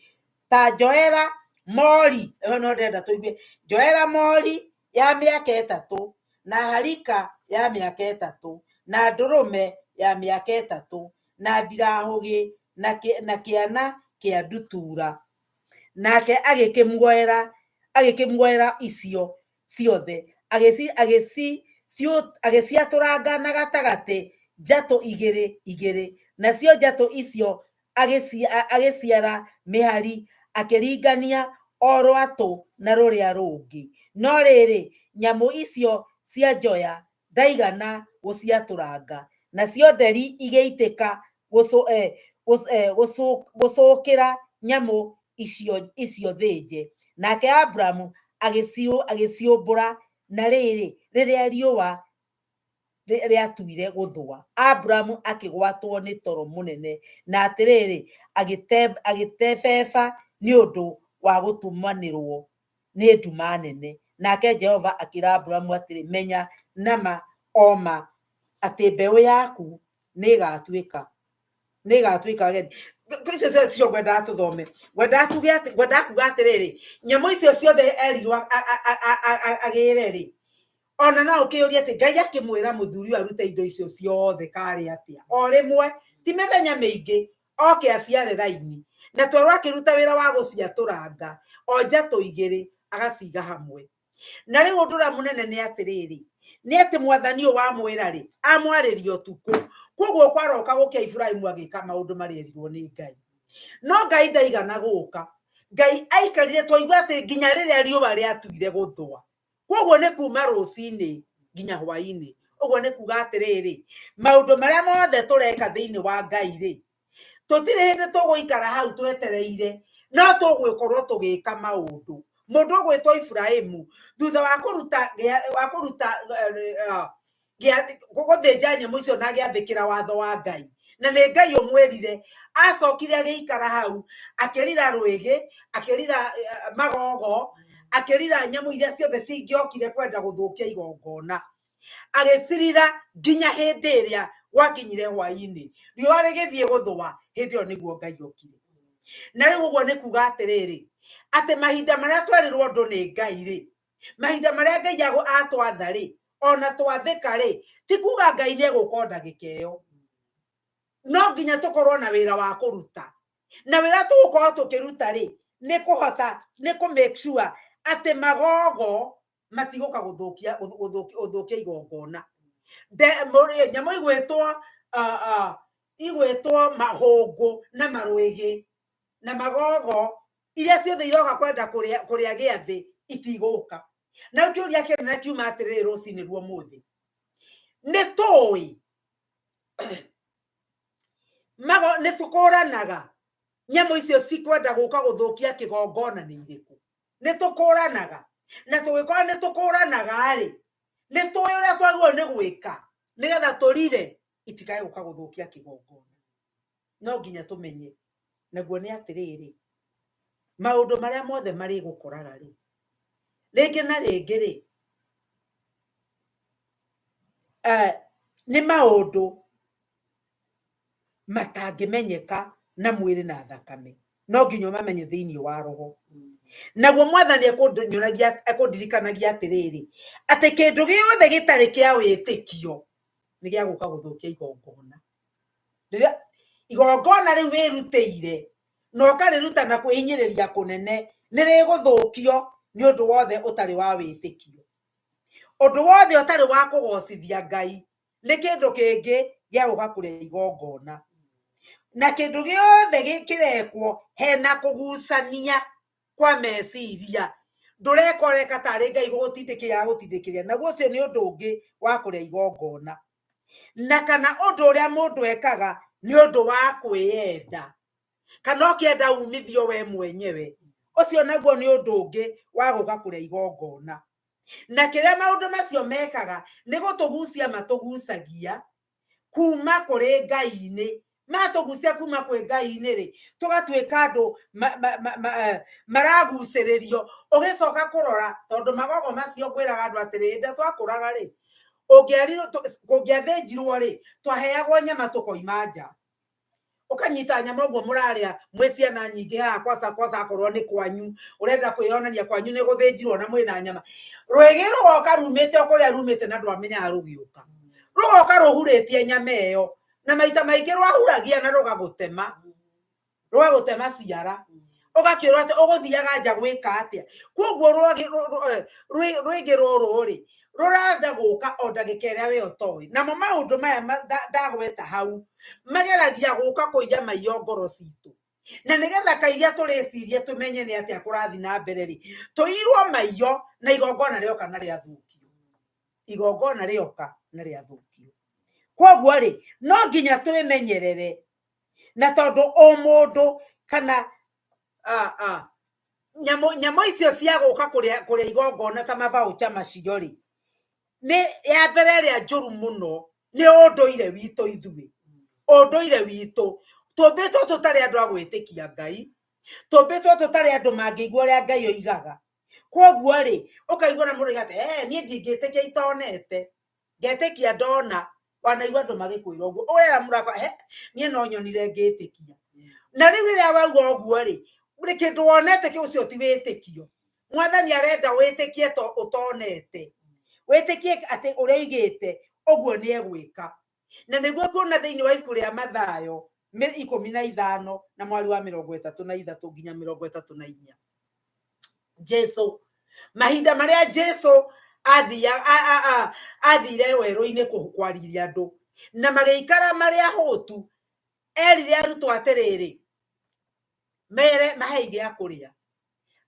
ta njoera mori, ĩyo no ndĩrenda tũigue, njoera mori ya mĩaka 3, na harika ya mĩaka 3, na ndũrũme ya mĩaka 3, na ndirahũgĩ, na kĩana kĩa ndutura. Nake agĩkĩmuoera icio ciothe, agĩciatũranga na gatagatĩ njatũ igĩrĩ igĩrĩ, nacio njatũ icio agĩciara mĩhari, akĩringania o rwatũ na rũrĩa rũngĩ. No rĩrĩ, nyamũ icio cia njoya ndaigana gũciatũranga, nacio nderi igĩitĩka gũcũkĩra nyamũ icio thĩnje. Nake Abramu agĩciũmbũra, na rĩrĩ, rĩrĩa riũa rĩatuire gũthũa, Abramu akĩgwatwo nĩ toro mũnene, na atĩrĩrĩ, agĩtebeba nĩ ũndũ wa gũtumanĩrwo nĩ nduma nene. Nake Jehova akĩra Abramu atĩrĩ, menya nama oma atĩ mbeũ yaku nĩĩgatuĩka ageni. Icio ciothe ticio ngwendaga tũthome, ngwendaga tuge atĩ, ngwendaga kuga atĩrĩrĩ, nyamũ icio ciothe erirwo agĩre rĩ, ona no ũkĩyũrie atĩ Ngai akĩmwĩra mũthuri ũyũ arute indo icio ciothe karĩ atĩa o rĩmwe, ti mĩthenya mĩingĩ, oke aciare raini, na twerwo akĩruta wĩra wa gũciatũranga o njatũ igĩrĩ agaciga hamwe. Na rĩu ũndũ ũrĩa mũnene nĩ atĩrĩrĩ, nĩ atĩ mwathani ũyũ wamwĩra rĩ, amwarĩria ũtukũ, koguo kwaroka gũkĩa Iburahĩmu agĩka maũndũ marĩa erirwo nĩ Ngai. No Ngai ndaigana gũka, Ngai aikarire twaigua atĩ nginya rĩrĩa riũa rĩatuire gũthũa, koguo nĩ kuma rũcinĩ nginya hwainĩ. Ũguo nĩ kuga atĩrĩrĩ, maũndũ marĩa mothe tũreka thĩinĩ wa Ngai rĩ, tũtirĩ hĩndĩ tũgũikara hau twetereire, no tũgũkorwo tũgĩka maũndũ. Mũndũ ũgwĩtwo Iburahĩmu thutha wa kũruta gũthĩnja nyamũ icio na agĩathĩkĩra watho wa Ngai, na nĩ Ngai ũmwĩrire, acokire agĩikara hau akĩrira rwĩgĩ, akĩrira magogo, akĩrira nyamũ iria ciothe cingĩokire kwenda gũthũkia igongona, agĩcirira nginya hĩndĩ ĩrĩa gwakinyire hwainĩ, riũa rĩgĩthiĩ gũthũa, hĩndĩ ĩyo nĩguo Ngai okire. Na rĩu ũguo nĩ kuga atĩrĩrĩ, atĩ mahinda marĩa twerirwo ũndũ nĩ Ngai rĩ, mahinda marĩa Ngai atwatha rĩ, ona twathĩka rĩ, ti kuga Ngai nĩ egũka o ndagĩka ĩyo. No nginya tũkorwo na wĩra wa kũruta, na wĩra tũgũkorwo tũkĩruta rĩ, nĩ kũhota, nĩ kũ make sure atĩ magogo matigũka gũthũkia igongona. Nyamũ igwĩtwo mahũngũ na marwĩgĩ na magogo, iria ciothe iroka kwenda kũrĩa gĩathĩ itigũka. Na kĩũria kĩnene kiuma atĩrĩrĩ rũcinĩ rwa ũmũthĩ, nĩ tũĩ nĩ tũkũranaga nyamũ icio cikwenda gũka gũthũkia kĩgongona nĩ irĩkũ? Nĩ tũkũranaga, na tũgĩkorwo nĩ tũkũranaga rĩ, nĩ tũĩ ũrĩa twagĩrĩirwo nĩ gwĩka nĩgetha tũrire itikae gũka gũthũkia kĩgongona. No nginya tũmenye, naguo nĩ atĩrĩrĩ, maũndũ marĩa mothe marĩgũkoraga rĩ, rĩngĩ na rĩngĩ rĩ, nĩ maũndũ matangĩmenyeka na mwĩrĩ na thakame, no nginya ũmamenye thĩinĩ wa roho. Naguo mwathani ekũndirikanagia atĩrĩrĩ, atĩ kĩndũ gĩothe gĩtarĩ kĩa wĩtĩkio nĩ gĩa gũka gũthũkia igongona. Rĩrĩa igongona rĩu wĩrutĩire na ũkarĩruta na kwĩhinyĩrĩria kũnene, nĩ rĩgũthũkio nĩ ũndũ wothe ũtarĩ wa wĩtĩkio. Ũndũ wothe ũtarĩ wa kũgocithia Ngai nĩ kĩndũ kĩngĩ gĩa gũka kũrĩa igongona. Na kĩndũ gĩothe kĩrekwo hena kũgucania kwa meciria, ndũreka ũreka tarĩ Ngai gũgũtindĩkĩria agũtindĩkĩria, naguo ũcio nĩ ũndũ ũngĩ wa kũrĩa igongona. Na kana ũndũ ũrĩa mũndũ ekaga nĩ ũndũ wa kwĩyenda, kana ũkĩenda umithio we mwenyewe, ũcio naguo nĩ ũndũ ũngĩ wa gũka kũrĩa igongona. Na kĩrĩa maũndũ macio mekaga nĩ gũtũgucia matũgucagia kuma kũrĩ Ngai-inĩ, Matũgucia kuma kwĩ Ngai-inĩ rĩ, tũgatuĩka andũ maragucĩrĩrio. Ũgĩcoka kũrora, tondũ magogo macio ngwĩraga andũ atĩrĩ, hĩndĩ ĩrĩa twakũraga rĩ, ũngĩerirwo kũngĩathĩnjirwo rĩ, twaheagwo nyama tũkoima nja. Ũkanyita nyama ũguo mũrarĩa mwĩ ciana nyingĩ haha, kwaca kwaca, akorwo nĩ kwanyu ũrenda kwĩyonania kwanyu nĩ gũthĩnjirwo na mwĩna nyama. Rwĩgĩ rũgoka rumĩte o kũrĩa rumĩte na ndwamenyaga rũgĩũka, rũgoka rũhurĩtie nyama ĩyo, na maita maingĩ rwahuragia na rũgagũtema, rũgagũtema ciara, ũgakĩũrwo atĩ ũgũthiaga nja gwĩka atĩa. Koguo rwĩgĩ rũrũ rĩ, rũrenda gũka o ndagĩka ĩrĩa we ũtoĩ. Namo maũndũ maya ndagweta hau mageragia gũka kũiya maiyo ngoro citũ, na nĩgetha kairia tũrĩcirie tũmenye nĩ atĩa kũrathiĩ na mbere rĩ, tũirwo maiyo na igongona rĩoka na rĩathũkio, igongona rĩoka na rĩathũkio. Koguo rĩ, no nginya twĩmenyerere, na tondũ o mũndũ kana nyamũ icio cia gũka kũrĩa igongona ta mabaucha macio rĩ, nĩ ya mbere ĩrĩa njũru mũno nĩ ũndũire witũ. Ithuĩ ũndũire witũ tũmbĩtwo tũtarĩ andũ a gwĩtĩkia Ngai, tũmbĩtwo tũtarĩ andũ mangĩigua ũrĩa Ngai oigaga. Koguo rĩ, ũkaigua na mũndũ oiga atĩ niĩ ndingĩtĩkia itonete, ngetĩkia ndona. Wanaigua andũ magĩkwĩra ũguo, ũrera mũrakwa, niĩ no nyonire ngĩtĩkia. Na rĩu rĩrĩa wauga ũguo rĩ, bũrĩ kĩndũ wonete kĩu, ũcio ti wĩtĩkio. Mwathani arenda wĩtĩkie to ũtonete, wĩtĩkie atĩ ũrĩa oigĩte ũguo nĩ egwĩka. Na nĩguo kuona thĩinĩ wa ibuku rĩa Mathayo 15 na mwari wa 33 nginya 34, Jesu, mahinda marĩa Jesu athire werũ-inĩ kwarĩria andũ na magĩikara marĩ ahũtu, erire arutwo atĩrĩrĩ, mere mahei gĩa kũrĩa.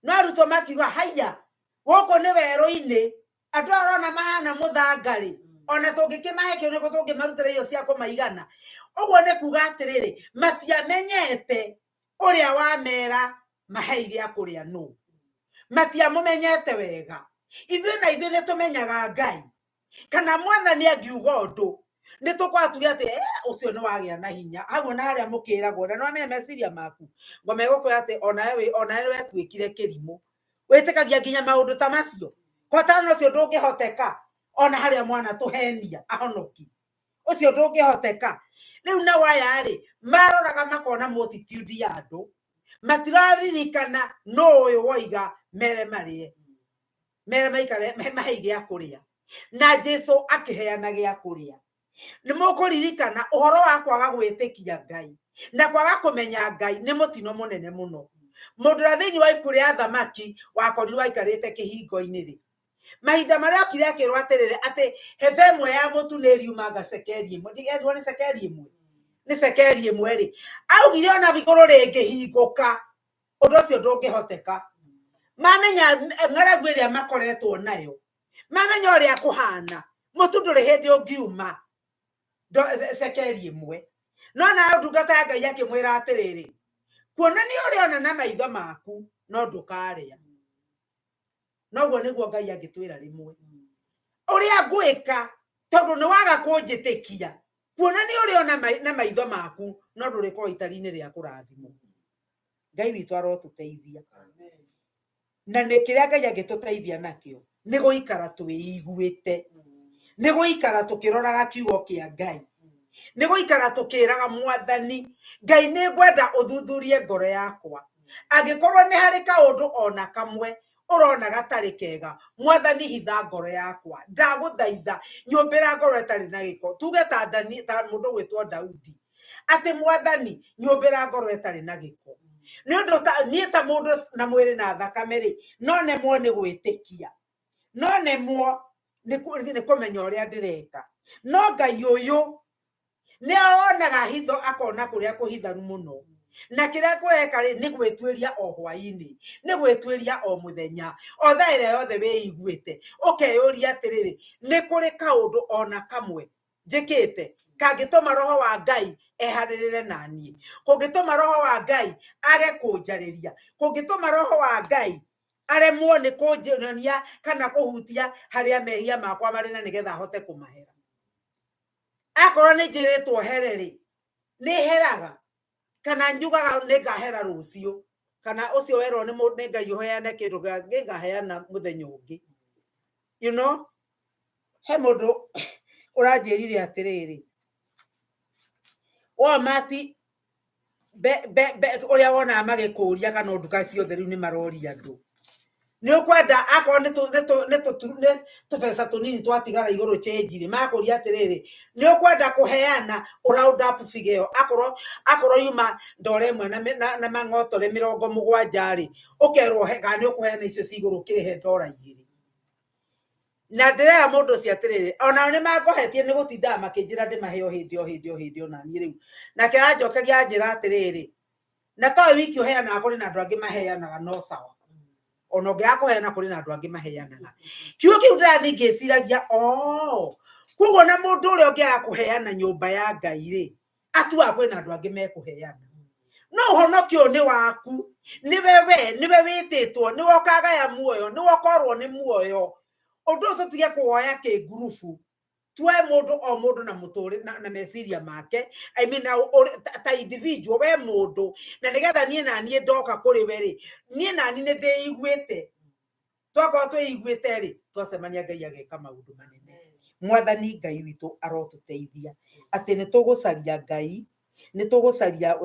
No arutwo makiuga, haiya, gũkũ nĩ werũ-inĩ, andũ aya ũrona mahana mũthanga rĩ, ona tũngĩkĩmahe kĩo nĩkũ tũngĩmarutĩra irio cia kũmaigana? Ũguo nĩ kuga atĩrĩrĩ, matiamenyete ũrĩa wamera mahei gĩa kũrĩa nũ, matiamũmenyete wega. Ithuĩ na ithuĩ nĩ tũmenyaga Ngai kana Mwathani angiuga ũndũ, nĩ tũkoragwo tuge atĩ ũcio nĩ wagĩa na hinya hau. Ona harĩa mũkĩragwo na nĩwamenya meciria maku ngoma ĩgũkwĩra atĩ onawe wetuĩkire kĩrimũ, wĩtĩkagia nginya maũndũ ta macio, kwatana ũcio ndũngĩhoteka. Ona harĩa mwana tũhenia ahonoki, ũcio ndũngĩhoteka. Rĩu nao aya rĩ, maroraga makona multitude ya andũ, matiraririkana nũ ũyũ woiga mere marĩe, mere maikare, mahei gĩa kũrĩa, na Jesu akĩheana gĩa kũrĩa. Nĩ mũkũririkana ũhoro wa kwaga gwĩtĩkia Ngai na kwaga kũmenya Ngai nĩ mũtino mũnene mũno. Mũndũ ũrĩa thĩinĩ wa ibuku rĩa Thamaki wakorirwo aikarĩte kĩhingo-inĩ rĩ, mahinda marĩa okire akĩrwo atĩrĩrĩ, atĩ hebe ĩmwe ya mũtu nĩ ĩriumanga cekeri ĩmwe, erirwo nĩ cekeri ĩmwe, nĩ cekeri ĩmwe rĩ, augire ona igũrũ rĩngĩhingũka ũndũ ũcio ndũngĩhoteka. Mamenya ng'aragu ĩrĩa makoretwo nayo, mamenya ũrĩa kũhana, mũtu ndũrĩ hĩndĩ ũngiuma cekeri ĩmwe. No nayo ndungata ya Ngai akĩmwĩra atĩrĩrĩ, kuona nĩ ũrĩona na maitho maku, no ndũkarĩa. Noguo nĩguo Ngai angĩtwĩra rĩmwe ũrĩa ngwĩka, tondũ nĩ waga kũnjĩtĩkia, kuona nĩ ũrĩona na maitho maku, no ndũrĩkorwo itari-inĩ rĩa kũrathimwo. Ngai witũ arotũteithia. Na nĩ kĩrĩa Ngai angĩtũteithia nakĩo nĩ gũikara twĩiguĩte, nĩ gũikara tũkĩroraga kiugo kĩa Ngai, nĩ gũikara tũkĩraga Mwathani Ngai, nĩ ngwenda ũthuthurie ngoro yakwa, angĩkorwo nĩ harĩ kaũndũ ona kamwe ũrona gatarĩ kega, Mwathani hitha ngoro yakwa, ndagũthaitha nyũmbĩra ngoro ĩtarĩ na gĩko. Tuge ta Dani, ta mũndũ gwĩtwo Daudi, atĩ Mwathani nyũmbĩra ngoro ĩtarĩ na gĩko, nĩ ũndũ niĩ ta mũndũ na mwĩrĩ na thakame rĩ, no nemwo nĩ gwĩtĩkia, no nemwo nĩ kũmenya ũrĩa ndĩreka. No Ngai ũyũ nĩ onaga hitho, akona kũrĩa kũhitharu mũno, na kĩrĩa kũreka rĩ, nĩ gwĩtuĩria o hwaĩ-inĩ, nĩ gwĩtuĩria o mũthenya, o thaa ĩrĩa yothe wĩiguĩte, ũkeyũria atĩrĩrĩ, nĩ kũrĩ kaũndũ ona kamwe njĩkĩte kangĩtũma roho wa Ngai eharĩrĩre na niĩ, kũngĩtũma roho wa Ngai age kũnjarĩria, kũngĩtũma roho wa Ngai aremwo nĩ kũnjonia kana kũhutia harĩa mehia makwa marĩ, na nĩgetha ahote kũmahera? Akorwo nĩ njĩrĩtwo here rĩ, Nĩ heraga kana njugaga nĩ ngahera rũciũ, kana ũcio werwo nĩ nĩ Ngai ũheane kĩndũ nĩ ngaheana mũthenya ũngĩ. You know, he mũndũ ũranjĩrire atĩrĩrĩ, Walmart ũrĩa wonaga magĩkũria kana nduka ciothe rĩu nĩ maroria andũ, nĩ ũkwenda akorwo nĩ tũbeca tũnini twatigara igũrũ change rĩ, magakũria atĩrĩrĩ, nĩ ũkwenda kũheana ũ round up figure ĩyo, akorwo yuma ndora ĩmwe na mang'otore 70 rĩ, ũkerwo kana nĩ ũkũheana icio ci igũrũ ũkĩrĩhe ndora 2. Na ndĩrera mũndũ ũcio atĩrĩrĩ, onao nĩ mangohetie nĩ gũtindaga makĩnjĩra ndĩmahe o hĩndĩ o hĩndĩ o hĩndĩ onaniĩ rĩu. Nake aranjokeria anjĩra atĩrĩrĩ, na towe wiki ũheanaga, kũrĩ na andũ angĩ maheanaga, no sawa, ona ũngĩaga kũheana kũrĩ na andũ angĩ maheanaga. Kiugo kĩu ndĩrathiĩ ngĩciragia, oh, koguo na mũndũ ũrĩa ũngĩaga kũheana nyũmba ya Ngai rĩ, atuaga kwĩna andũ angĩ mekũheana. No ũhonokio ũyũ nĩ waku, nĩwe we, nĩwe wĩtĩtwo, nĩwe ũkagaya muoyo, nĩwe ũkorwo nĩ muoyo. Ũndũ ũyũ tũtige kũwoya kĩngurubu, tuoe mũndũ o mũndũ na mũtũrĩ na meciria make, I mean, na ta individual, we mũndũ, na nĩgetha niĩ na niĩ ndoka kũrĩ we rĩ, niĩ na niĩ nĩ ndĩiguĩte. Twakorwo twĩiguĩte rĩ, twacemania Ngai ageka maũndũ manene. Mwathani Ngai witũ arotũteithia atĩ nĩ tũgũcaria Ngai, nĩ tũgũcaria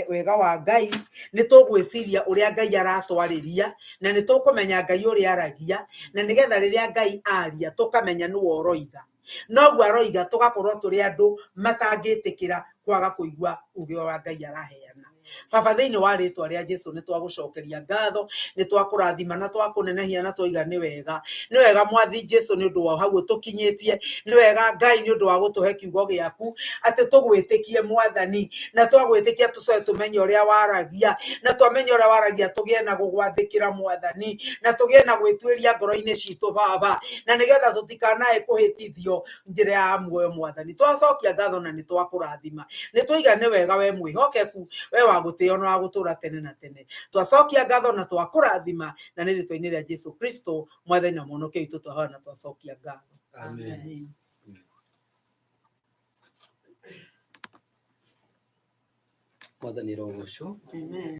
wega wa Ngai, nĩ tũgwĩciria ũrĩa Ngai aratwarĩria, na nĩ tũkũmenya Ngai ũrĩa aragia, na nĩgetha rĩrĩa Ngai aria tũkamenya nĩwe ũroiga. Noguo aroiga tũgakorwo tũrĩ andũ matangĩtĩkĩra kwaga kũigua uge wa Ngai araheana. Baba, thĩinĩ wa rĩtwa rĩa Jesu nĩ twagũcokeria ngatho, nĩ twakũrathima na twakũnenehia na twaiga nĩ wega. Nĩ wega Mwathi Jesu nĩ ũndũ wa hau ũtũkinyĩtie, nĩ wega Ngai nĩ ũndũ wa gũtũhe kiugo gĩaku atĩ tũgwĩtĩkie Mwathani, na twagwĩtĩkia tũcoke tũmenye ũrĩa waragia, na twamenya ũrĩa waragia tũgĩe na gũgwathĩkĩra Mwathani, na tũgĩe na gwĩtuĩria ngoro-inĩ citũ Baba, na nĩgetha tũtikanae kũhĩtithio njĩra ya muoyo Mwathani. Twacokia ngatho na nĩ twakũrathima, nĩ twaiga nĩ wega we mwĩhokeku, we wa gũtĩo na wa gũtũra tene na tene. Twacokia ngatho na twakũrathima, na nĩ rĩtwa-inĩ rĩa Jesu Kristo Mwathani na Mũhonokia witũ twahoya na twacokia ngatho. Amen. Amen. Mwathani arogocwo. Amen.